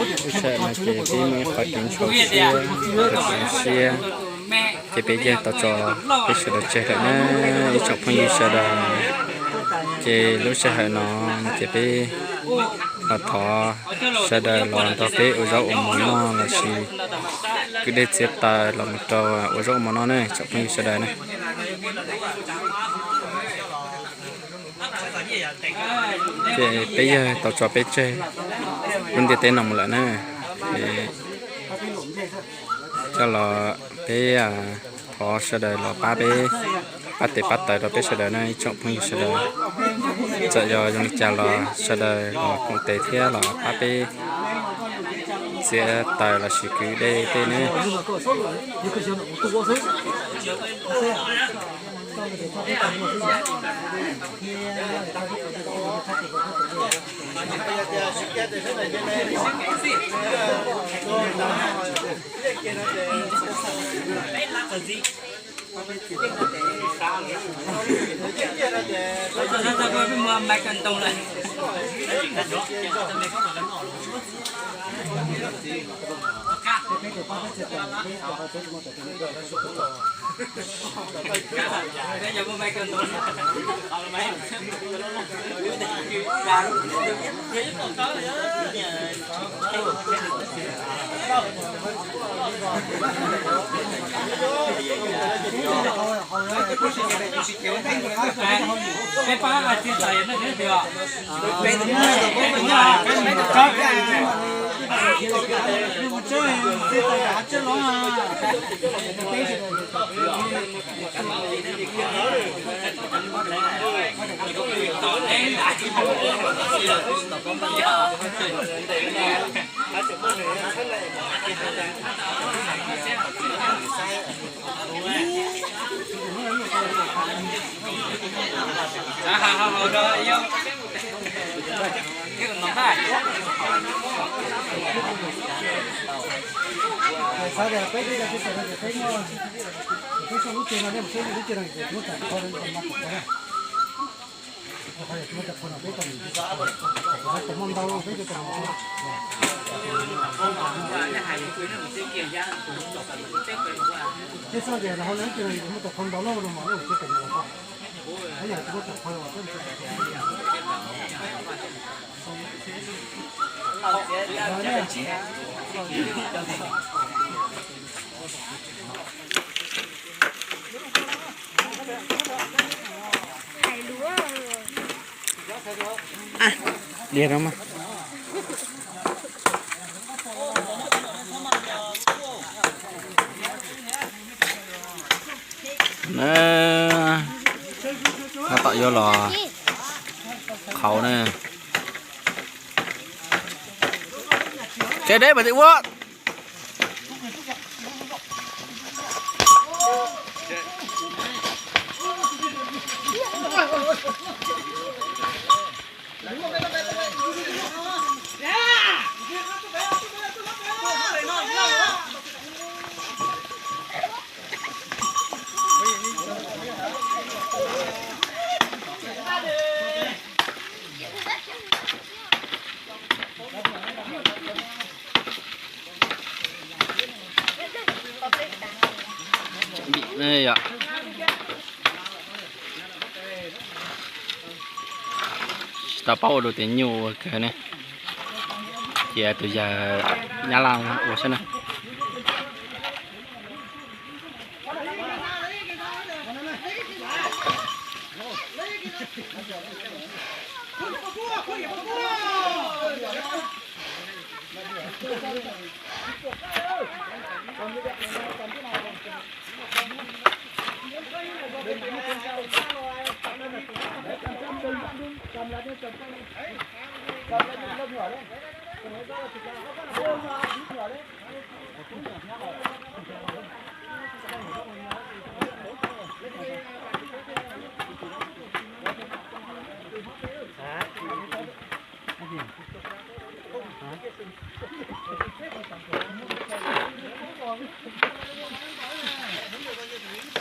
Lub sij hawm no ces peb muaj ib qho kev ntxhov siab, ntxhov siab, ces peb yawg tau tso peb sawv daws tseg lawm na, ib tsoom phooj ywg sawv daws. Ces lub sij hawm no ces peb los thov sawv daws los nrog peb ua zaub ua mov noj lossis kwv dej txiav taws los mus rau ua zaub ua mov noj ne, tsoom phooj ywg sawv daws na. Ces peb yawg tau tso peb tseg lub ntiaj teb no mus lawm na. Ces coj los peb thov sawv daws los pab peb, pab tes pab taw rau peb sawv daws na ib tsoom phooj ywg sawv daws. Txawm yog zoo li cas los sawv daws los koom tes thiab los pab peb txiav taws lossis kwv dej tej ne. Tab tom yuav los qhauv ne. Tsev deb mas ti ua. Tsis tau paub ua dua tias nyuj ua kawg ne. Cia tus yawg Nyab Laj ua saib na.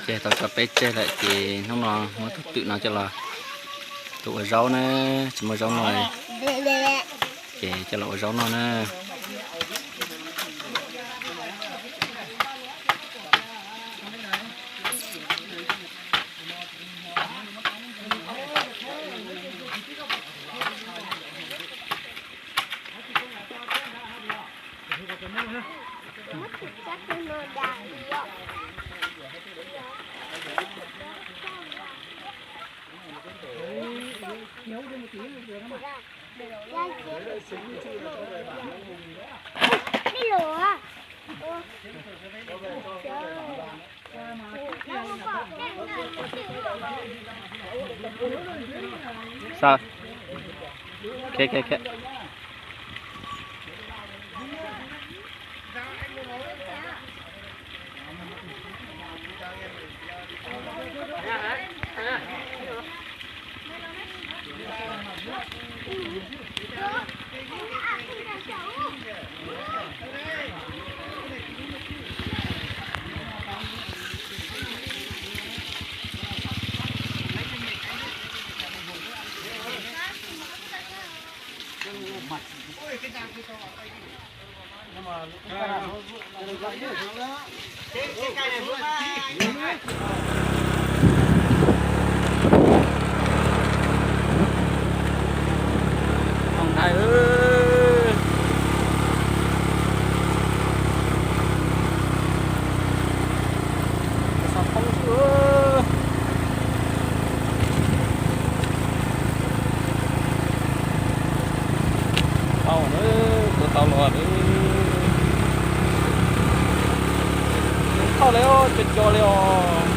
Ces tau tso peb tseg lawm ces hnub no muab tus twm no coj los ua zaub na, tsis muaj zaub no ces coj los ua zaub noj na. Sao? Tau na, kuv tau los na. Tau li os, co co li os.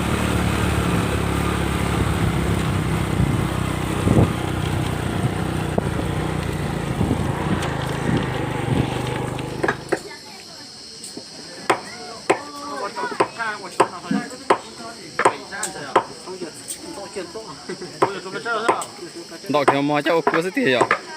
Ntom kiag mos coj ua kua xwb tiag yom.